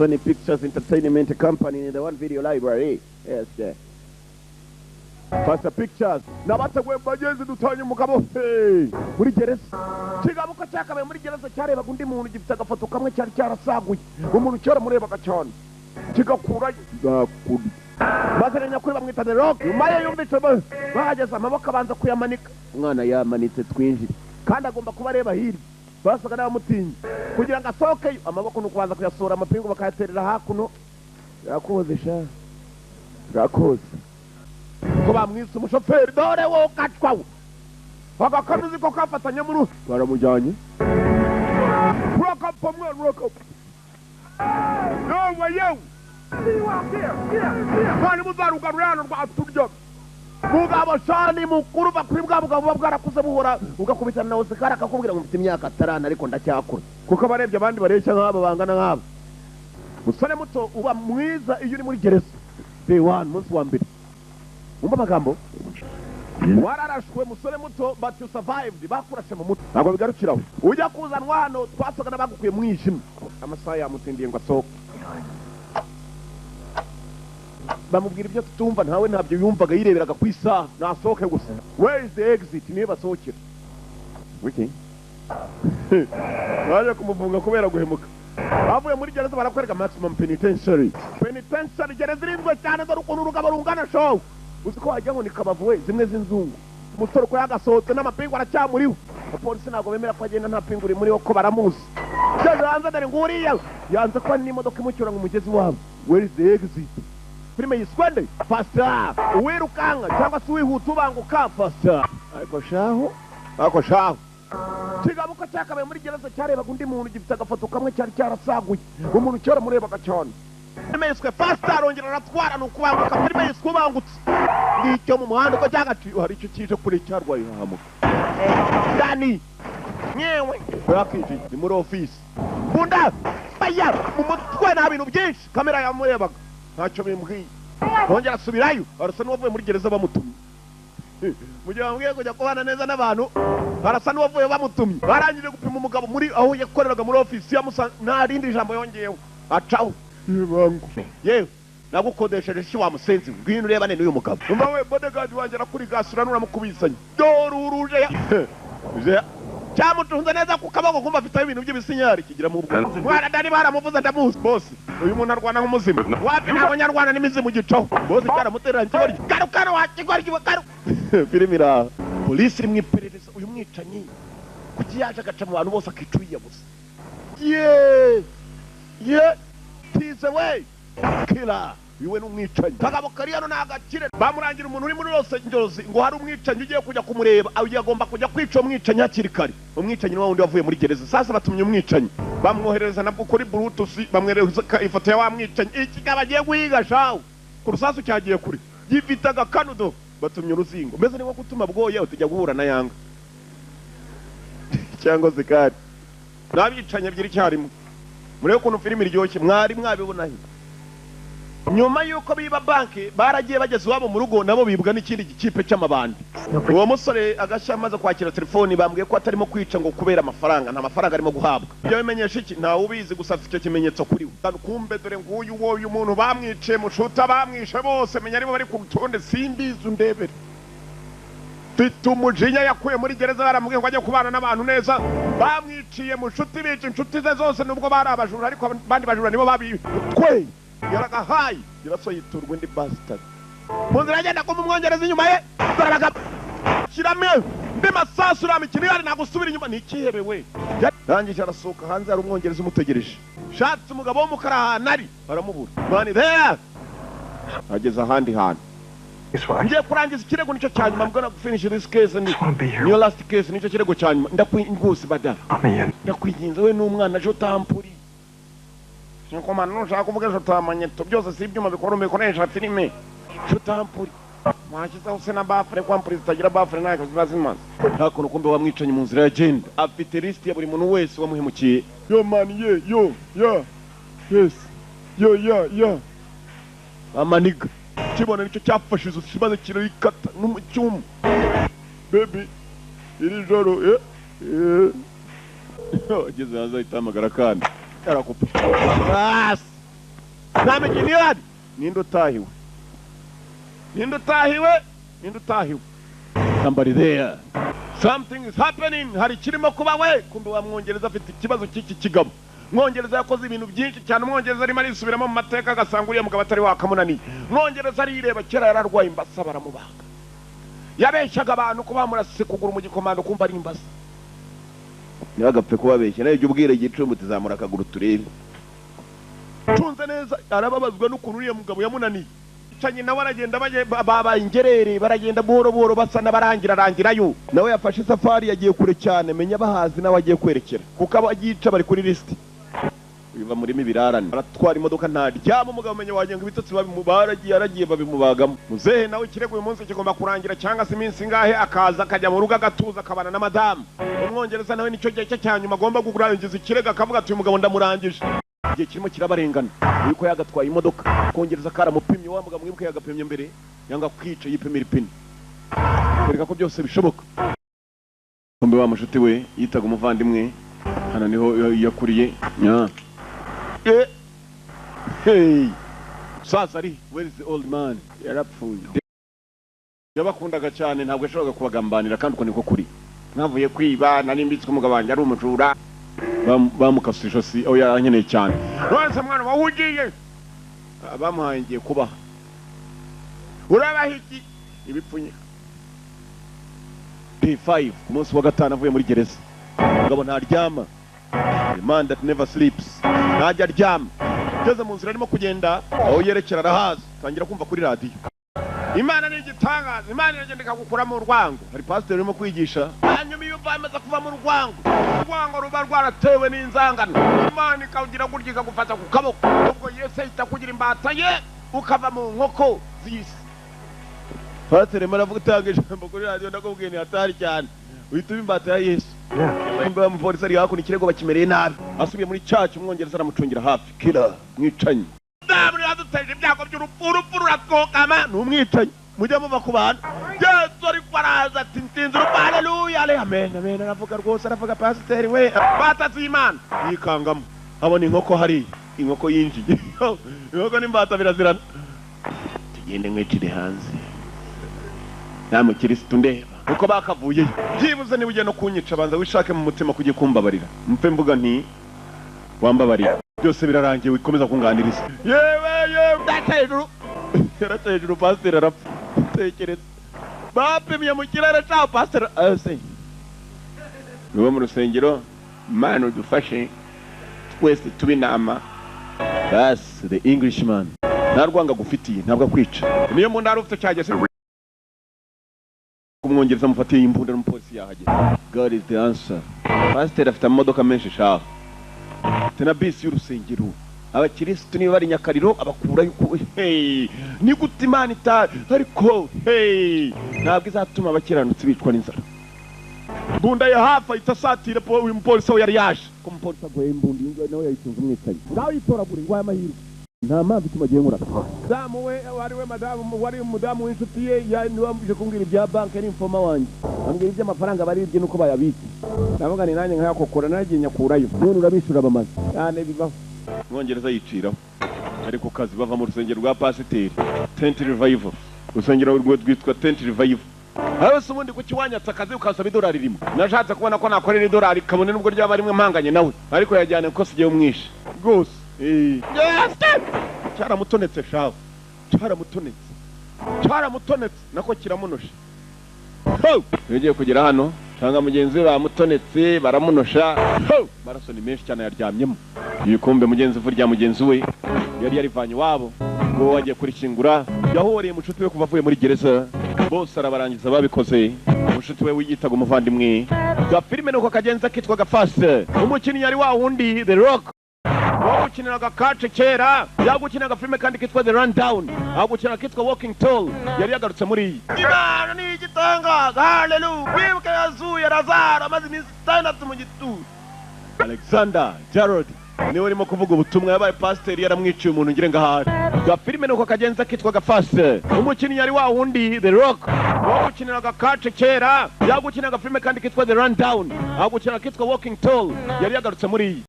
Sony Pictures Entertainment Company in the one video library. Yes, yeah. Faster Pictures nabateguye bagenzi dutanye umugabo, hey, muri gereza. Kigabo ko cyakabaye muri gereza cyarebaga undi muntu gifite agafoto kamwe cyari cyarasaguye, umuntu cyaramurebaga cyane kigakurayo gakurya. Maze nyakuri bamwita The Rock. Nyuma ye yumvise bahageze, amaboko abanza kuyamanika. Umwana yamanitse twinjire, kandi agomba kuba areba hirya. Basaga n'abamutinya kugira ngo asohokeyo. Amaboko ni ukubanza kuyasohora, amapingu bakayaterera hakuno. Yakoze sha, yakoze ko bamwise umushoferi. Dore wowe ukacwawe agakanuzi ko kafatanye muri baramujyanye. Urakapfa mwana, urakapfa. Yewe yewe, kandi muzarugarura hano rwaturya. Mugabo shani mukuru, va kuri bwa bugabo buba bwarakuze buhora ugakubitana na Oscar, akakubwira ngo mfite imyaka 5 ariko ndacyakura, kuko abarebye abandi bareshya nk'abo bangana nk'abo. Musore muto, uba mwiza iyo uri muri gereza. Day one, umunsi wa mbere, wumva amagambo. Wararashwe musore muto, but you survived. Bakurashe mu mutwe, ntabwo bigarukiraho. Ujya kuzanwa hano twasaga n'abagukuye mu mwijima. Amasaha yamutindiye ngo asohoke. Bamubwira ibyo tutumva, ntawe ntabyo yumvaga, yireberaga ku isaha nasohoke gusa. Where is the exit? Niyo basohokera. Wiki baje kumufunga kubera guhemuka. Bavuye muri gereza barakwereka maximum penitentiary. Penitentiary, gereza irinzwe cyane. Dore ukuntu urugabo rungana show, uzi ko wagira ngo ni kabavu we zimwe z'inzungu. Umusore uko yagasohotse n'amapingu aracyamuriho. Abapolisi ntabwo bemera ko agenda nta pingu rimuriho, ko baramuzi. Geze hanze, dore nguriya yanze ko n'imodoka imucyura ngo umugezi wabo. Where is the exit? Filime yiswe nde? Faster. Uwirukanka cyangwa se uwihuta, ubanguka, faster. Ariko shaho, ariko shaho, kigabo ko cyakabaye muri gereza cyarebaga undi muntu gifite agafoto kamwe cyari cyarasaguye, umuntu cyaramurebaga cyane. Filime yiswe Faster. Arongera aratwara, ni ukubanguka. Filime yiswe Ubangutse. Ngicyo mu muhanda uko cyagaciye, hari icyo kije kure cyarwaye ihahamuka. Dani nyewe yakinjiye, ni muri ofisi. Bunda baya mu mutwe, nta bintu byinshi. Kamera yamurebaga, ntacyo bimbwiye. Arongera asubirayo, arasa n'uwavuye muri gereza bamutumye. Mu gihe bamubwiye kujya kubana neza n'abantu, arasa n'uwavuye bamutumye. Barangije gupima umugabo muri aho yakoreraga muri ofisi, yamusa nta rindi jambo yongeyeho, acaho. Yebangu yewe, nagukodesheje shi wa musenzi, ngwino urebane n'uyu mugabo. Umva we, bodyguard wanjye arakurigasura nuramukubisanye. Dore uruje ya cyamutunze neza ku kaboko, kumva afiteho ibintu by'ibisinyari kigira mu bwo. Mwana Dani baramuvuze, ndamuzi bose. Uyu muntu arwana nk'umuzimu. Wapi, ntabwo nyarwana n'imizimu gicaho bose. Cyaramuterera ikigoryi. Garuka wa kigoryi we, garuka. Filime iraha, polisi iri mu iperereza. Uyu mwicanyi kuki yaje agaca mu bantu bose akica uriya gusa? Ye ye, tize we killer, uyu we ni umwicanyi. Kagabo kari hano ni agakire. Bamurangira umuntu uri muri Los Angeles ngo hari umwicanyi ugiye kujya kumureba, uyu agomba kujya kwica uwo mwicanyi hakiri kare. Umwicanyi ni wa wundi wavuye muri gereza. Sasa batumye umwicanyi, bamwohereza nabwo kuri Bluetooth, bamwereza ifoto ya wa mwicanyi. Iki kaba agiye guhiga shawu ku rusasu cyagiye kure, gifite agakanudo. Batumye uruzingo, mbese ni nko gutuma bwoya tujya guhura na Yanga cyangwa Zikari n'abicanyi ebyiri icyarimwe. Murebe ukuntu filime iryoshye, mwari mwabibona he? Nyuma y'uko biba banki, baragiye bageze iwabo mu rugo, nabo bibwa n'ikindi gikipe cy'amabandi. Uwo musore agashya amaze kwakira telefoni, bambwiye ko atarimo kwica ngo kubera amafaranga, nta mafaranga arimo guhabwa. Ibyo bimenyesha iki? Ntawe ubizi, gusa afite icyo kimenyetso kuri we. Kumbe dore nguyu uwo uyu muntu bamwiciye mushuta, bamwishe bose, menya aribo bari ku rutonde. Simbizi, undebere. Mfite umujinya yakuye muri gereza. Baramubwiye ngo ajye kubana n'abantu neza, bamwiciye mushuti, bica inshuti ze zose. Nubwo bari abajura, ariko abandi bajura nibo babitwe yaragahaye. Yarasohoye iturwa indi bastard mu nzira agenda kumva umwongereza inyuma ye. Dore shyiramo indi masasu, uriya mikino ihari, ntabwo usubira inyuma, ni ikihebe we. Arangije arasohoka hanze, hari umwongereza umutegereje. Shatse umugabo w'umukara ahantu ari aramubura. Mani there, ageze ahandi hantu. Ngiye kurangiza ikirego, nicyo cya nyuma. I'm gonna finish this case and niyo last case, nicyo kirego cya nyuma. Ndakwingusi badara, ndakwinginze we n'umwana. Je t'en prie. Nuko nushaka kuvuga je t'amanyeto byose si ibyuma bikora bikoresha filime. Je t'en prie. Washyizeho se na baffle kwa mpuri zitagira baffle ntacyo ziba zimaze. Hakuno kumbe wamwicanye mu nzira yagenda afite lisiti ya buri muntu wese wamuhemukiye. Yo man, ye yo ya yes yo ya ya amaniga kibona nicyo cyafashe izosi maze kirarikata no mu cyuma. Baby, iri joro eh eh, ageze hanze ahita ahamagara akana, yarakupa. Basi. Nta mikino ihari. Ninde utahiwe? Ninde utahiwe? Ninde utahiwe? Somebody there, something is happening. Hari ikirimo kuba we. Kumbe wa Mwongereza afite ikibazo cy'iki kigabo. Mwongereza yakoze ibintu byinshi cyane. Umwongereza arimo arisubiramo mu mateka, agasanga uriya mugabo atari wakamunaniye. Mwongereza arireba, kera yararwaye imbasa, baramubaga. Yabeshyaga abantu ko bamurase kuguru mu gikomando, kumva ari imbasa. Ntibagapfe kubabeshya. Nawe jya ubwira igicumbi, tuzamura akaguru turebe. Tunze neza. Arababazwa n'ukuntu uriya mugabo yamunaniye. Canye nawe aragenda, babaye ingerere, baragenda buhoro buhoro, basa n'abarangira arangirayo. Nawe yafashe isafari, yagiye kure cyane. Menya bahazi nawe agiye kwerekera, kuko abagica bari kuri lisiti. Biva murimo ibirarane. Aratwara imodoka, ntaryama umugabo. Menya wagira ngo ibitotsi baragiye, aragiye babimubagamo. Muzehe nawe ikirego uyu munsi kigomba kurangira, cyangwa se iminsi ingahe, akaza akajya mu rugo, agatuza, akabana na madamu. Umwongereza nawe nicyo gihe cye cya nyuma, agomba kurangiza ikirego, akavuga ati: "Uyu mugabo ndamurangije." Igihe kirimo kirabarengana. Yuko yagatwaye imodoka, kongereza karamupimye. Wa mugabo mwibuke yagapimye mbere, yanga kwica, yipimira ipine, kwereka ko byose bishoboka. Kumbe wa mushuti we yitaga umuvandimwe, hano niho yakuriye. Nya hey, sasa ari where is the old man? Yarapfuye. Yabakundaga cyane, ntabwo yashoboraga kubagambanira, kandi uko niko kuri. Nkavuye kwiba, nari mbitswe, umugabo wanjye ari umujura. Bamukase ijosi aho yarankeneye cyane. None se mwana wawe ugiye bamuhaye, ngiye kubaha, urabaha iki? Ibipfunyika. P5 ku munsi wa gatanu avuye muri gereza. Umugabo ntaryama, the man that never sleeps, ntajya aryama. Ageze mu nzira, arimo kugenda, aho yerekera arahazi. Tangira kumva kuri radiyo: "Imana ni igitangaza, Imana iragenda ikagukura mu rwango." Hari pasiteri urimo kwigisha. Hanyuma iyo uva, amaze kuva mu rwango, urwango ruba rwaratewe n'inzangano, Imana ikagira gutya ikagufata ku kaboko. Ubwo Yesu ahita kugira imbata ye, ukava mu nkoko z'isi. Pasiteri arimo aravuga, utanga ijambo kuri radiyo. Ndakubwiye, ni hatari cyane, uhita uba imbata ya Yesu. Nimba umupolisi ari hakuno, ikirego bakimereye nabi. Asubiye muri cyacu, Umwongereza aramucungira hafi. Killer, mwicanyi. Damu yaduteje ibyago by'urupfu, urupfu ruratwokama. Ni umwicanyi, mujya muva ku bantu. Yesu ariko araza ati: "Nsinze urupfu, haleluya, ale amen, amen." Aravuga rwose, aravuga pasiteri we batatu Imana yikangamo, abona inkoko hariya. Inkoko yinjiye, inkoko n'imbata birazirana. Tugende mwicire hanze, nta mukirisitu ndeba uko bakavuyeyo. Byibuze niba ugiye no kunyica, banza wishake mu mutima kujya kumbabarira, mpfe mvuga nti wambabarira, byose birarangiye, wikomeza kunganiriza. Yewe yewe, ndaca hejuru, yaraca hejuru, pasiteri arapfa. Tekereza, bapimye mu kirere cyaho, pasiteri ase niwo mu rusengero. Mana udufashe twese tube inama. Basi the Englishman nta rwanga agufitiye, ntabwo akwica. Niyo mu ntara ufite cyageze, kumwongereza amufatiye imbunda n'umupolisi yahagera. God is the answer. Pasiteri afite amamodoka menshi shaho, afite na bisi y'urusengero. Abakirisitu niba bari Nyakariro abakurayo. Hey, ni gute Imana ita ariko hey, ntabwo izatuma abakiranutsi bicwa n'inzara. Imbunda ye hafi, ahita asatira uyu mupolisi aho yari yaje. Ko umupolisi aguye imbunda, iyi ngiyi nawe yayitunze umwicanyi. Ngaho yitoragura ingwaye amahirwe, nta mpamvu ituma agiye nkura. Madamu we wari we, madamu wari umudamu w'inshuti ye, niwe wambuje kumbwira ibya banki. Ari informer wanjye, ambwira iby'amafaranga baribye nuko bayabitse. Ndavuga ni nanjye nkayakokora, nagiye nyakurayo. None urabishyura bamaze cyane, bibaho. Umwongereza yiciraho ari ku kazi. Bava mu rusengero rwa pasiteri Tent Revival, urusengero rwitwa Tent Revival. Aho se ubundi kuki wanyatse akazi ukansaba idolari rimwe? Nashatse kubona ko nakorera idolari, kabone nubwo ryaba rimwe, mpanganye nawe, ariko yajyane kuko sigiye umwishe rwose. Yes! Cyaramutonetse shawe, cyaramutonetse, cyaramutonetse, nako kiramunoshe. Ho! Iyo ugiye kugera hano cyangwa mugenzi we bamutonetse, baramunosha. Ho! Amaraso ni menshi cyane, yaryamyemo ibikombe. Mugenzi ivu rya mugenzi we yari yarivanye iwabo, ngo wagiye kurishyingura. Yahoreye mushuti we kuva avuye muri gereza, bose arabarangiza babikoze. Mushuti we wiyitaga umuvandimwe. Gafilime nuko kagenza, kitwa Gafase. Umukinnyi yari wa wundi The Rock wagukiniraga kace kera, yagukina agafilime kandi kitwa The Rundown, agukina kitwa Walking Tall. Yari yagarutse muri iyi. Imana ni igitangaza, haleluya! Wibuke yazuye Lazaro amaze iminsi 6 mu gituro. Alexander Gerald niwe urimo kuvuga ubutumwa, yabaye pasiteri, yaramwiciye umuntu ngire ngahari. Gafilime nuko kagenza, kitwa Gafase. Umukinnyi yari wa wundi The Rock wagukiniraga kace kera, yagukina agafilime kandi kitwa The Rundown, agukina kitwa Walking Tall. Yari yagarutse muri iyi.